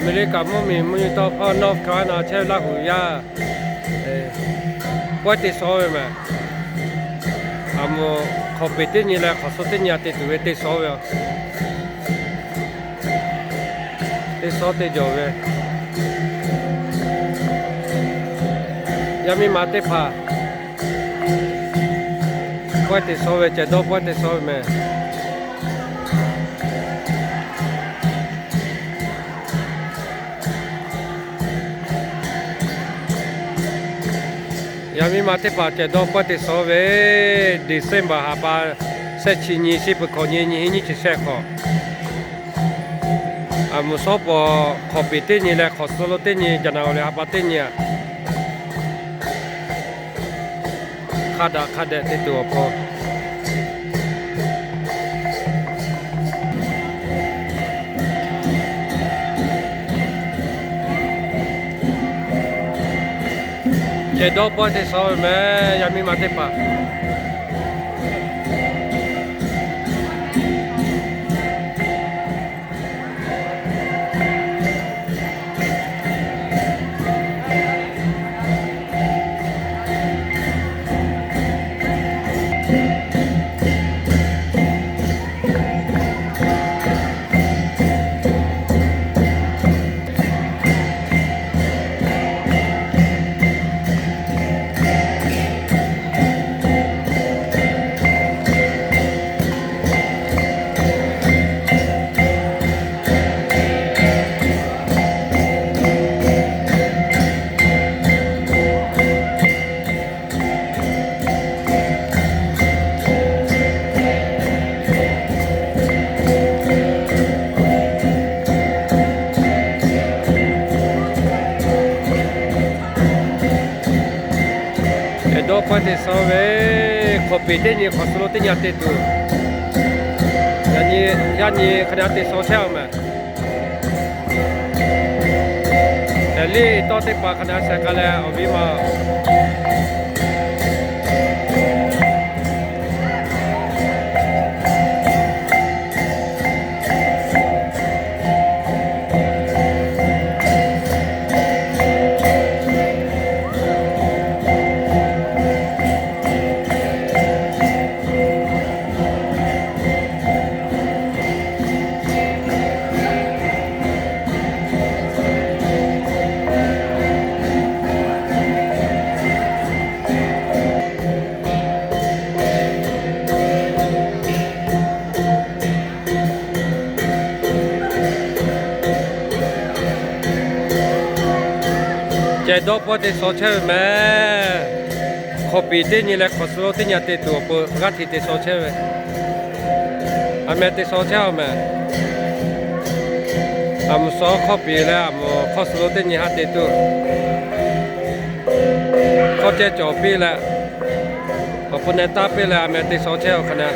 Aˍmeˍriˆkaꞈ mvuhˇmiˬ mvuhˇ nyi tawˇ hkawˇ nawˇ hkanˉ na chehˇ ve Laˇ huˍ yaˇ, pawehˇ te shawˉ ve mehˍ. Aˬ moˍ hk'awꞈ peˍ teˇ nyi leh hk'awꞈ suh teˇ nyi a te tuˬ ve te shawˉ ve yoˬ. Te shawˉ te jawˬ ve. Yaˇ miˇ ma teˇ hpaˍ pawehˇ te shawˉ ve, cehˬ dawˇ pawehˇ te shawˉ ve mehˍ. Yaˇ miˇ ma teˇ hpaˍ cehˬ dawˇ pawehˇ te shawˉ ve, December ha pa shehˆ chi nyi, shiˉ peuˬ hkawꞈ nyi, nyiˇ hinˉ nyiˇ chi shehˆ hk'awꞈ. Aˬ moˍ shawˉ pawˍ hk'awꞈ peˍ teˇ nyi leh hk'awꞈ suh lo teˇ nyi, January ha pa teˇ nyi a hk'a daꞈ hk'a dehꞈ te tuˬ awˬ pon cehˬ dawˇ pawehˇ te shawˉ ve mehˍ, yaˇ miˇ ma teˇ hpaˍ. Cehˬ dawˇ pawehˇ te shawˉ ve, hk'awꞈ peˍ teˇ nyi hk'awꞈ suh lo teˇ nyi a te tuˬ. Yaꞈ nyi, yaˇ nyi hk'a na te shawˉ chehˇ a mehˍ. Eˍliˇ tawˇ teˇ hpaˍ hk'a na sheh k'ai leh awˬ viˉ ma Cehˬ dawˇ pawehˇ te shawˉ chehˇ ve mehˍ. Hk'awꞈ peˍ teˇ nyi leh hk'awꞈ suh lo teˇ nyi a te tuˬ awˬ pon g'aˇ hteꞈ te shawˉ chehˇ ve. Aˬ meh te shawˉ chehˇ a mehˍ. Aˬ moˍ shawˉ hk'awꞈ peˍ leh aˬ moˍ hk'awꞈ suh lo teˇ nyi haꞈ te tuˬ hk'awꞈ cehˇ cawˬ piˇ leh, awˬ pon neh taˇ piˇ leh aˬ meh te shawˉ chehˇ a hk'a na.